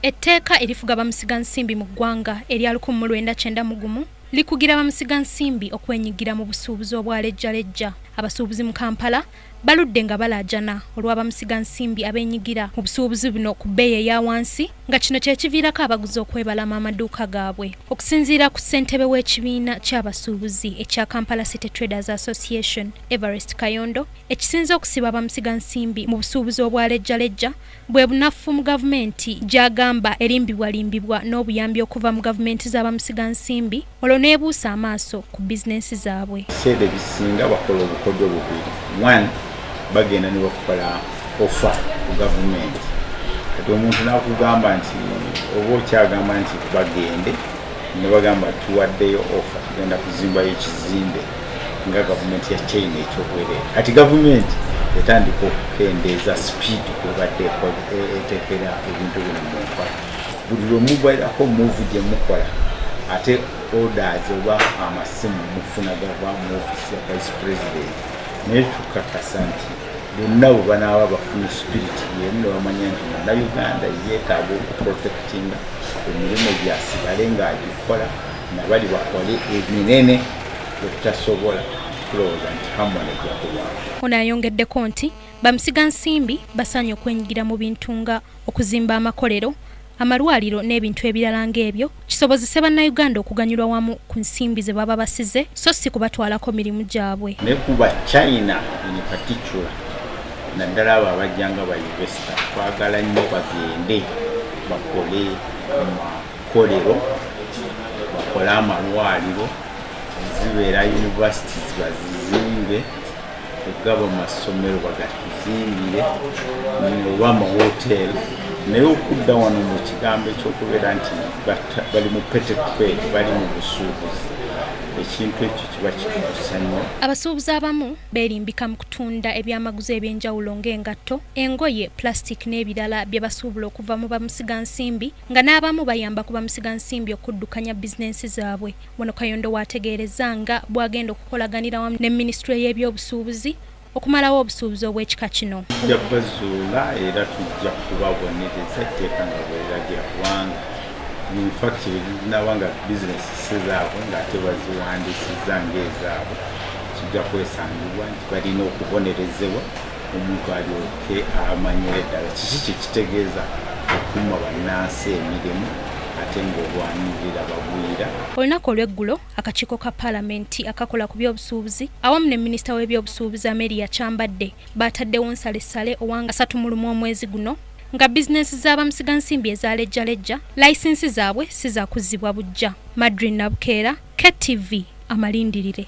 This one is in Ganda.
Etteeka erifuga bamusigansimbi mu ggwanga erya 1991 likugira bamusigansimbi okwenyigira mu busuubuzi obwa lejjalejja. Abasuubuzi mu Kampala baludde nga balaajana olwa bamusigansimbi abeenyigira mu busuubuzi buno ku bbeeyi eya wansi, nga kino kye kiviirako abaguzi okwebalama amaduuka gaabwe. Okusinziira ku ssentebe w'ekibiina ky'abasuubuzi ekya Kampala City Traders Association, Everest Kayondo, ekisinze okusiba bamusigansimbi mu busuubuzi obwa lejjalejja bwe bunafu mu gavumenti gy'agamba erimbibwalimbibwa n'obuyambi okuva mu gavumenti za bamusigansimbi olwo n'ebuusa amaaso ku bizinensi zaabwe. Ebiseera ebisinga bakola obukodyo bubiri. One, bagenda ne bakukola offer ku gavumenti, kati omuntu n'akugamba nti oba okyagamba nti bagende ne bagamba tuwaddeyo offer, tugenda kuzimbayo ekizimbe nga gavumenti ya China ekyobwereere. Kati gavumenti etandika okukendeeza speed kwebadde eteekera ebintu bino mu nkola. Buli lwe mubeerako move gye mukola, ate orders oba amasimu mufuna gava mu ofisi ya vice president. Naye tukakasa nti bonna bwe banaaba bafunye spirit yemu ne bamanya nti Munnayuganda yeetaaga okuprotectinga emirimu gyasigale ng'agikola, nabali bakole eminene bwe tutasobola kulowooza nti harmony ejja kubaawo. Ono ayongeddeko nti bamusigansimbi basaanye okwenyigira mu bintu nga okuzimba amakolero, amalwaliro n'ebintu ebirala ng'ebyo, kisobozese Bannayuganda okuganyulwa wamu ku nsimbi ze baba basize, so si kubatwalako mirimu gyabwe. Ne kuba China in particular, naddala abo abajja nga ba investor, twagala nnyo bagende bakole makolero, bakole amalwaliro, zibeera universities bazizimbe, okugaba masomero bagatuzimbire oba amahotel. Naye okudda wano mu kigambo ekyokubeera nti bali mu petty trade, bali mu busuubuzi, ekintu ekyo kiba kitukusa nnyo. Abasuubuzi abamu beerimbika mu kutunda ebyamaguzi ebyenjawulo ng'engatto, engoye, plastic n'ebirala bye basuubula okuva mu bamusigansimbi, nga n'abamu bayamba ku bamusigansimbi okuddukanya bizinensi zaabwe. Wano Kayondo waategeereza nga bw'agenda okukolaganira wamu ne minisitule y'ebyobusuubuzi okumalawo obusuubuzi obw'ekika kino. Tujja bazuula era tujja kubabonereza etteeka nga bweriragira, kubanga in fact naba nga bizinesi si zaabwe ng'ate baziwandiisizza ng'ezaabwe, kijja kwesangibwa nti balina okubonerezebwa, omuntu alyoke amanyire ddala kiki kyekitegeeza okumma bannansi emirimu ate ng'olwanirira bagwira. Olunaku olw'eggulo, akakiiko ka paalamenti akakola ku byobusuubuzi awamu ne minisita w'ebyobusuubuzi Amelia Kyambadde baataddewo nsalessale owanga 31 omwezi guno nga bizinensi z'abamusigansimbi eza lejjalejja layisinsi zaabwe si za kuzzibwa buggya. Madrin Nabukeera, KTV, amalindirire.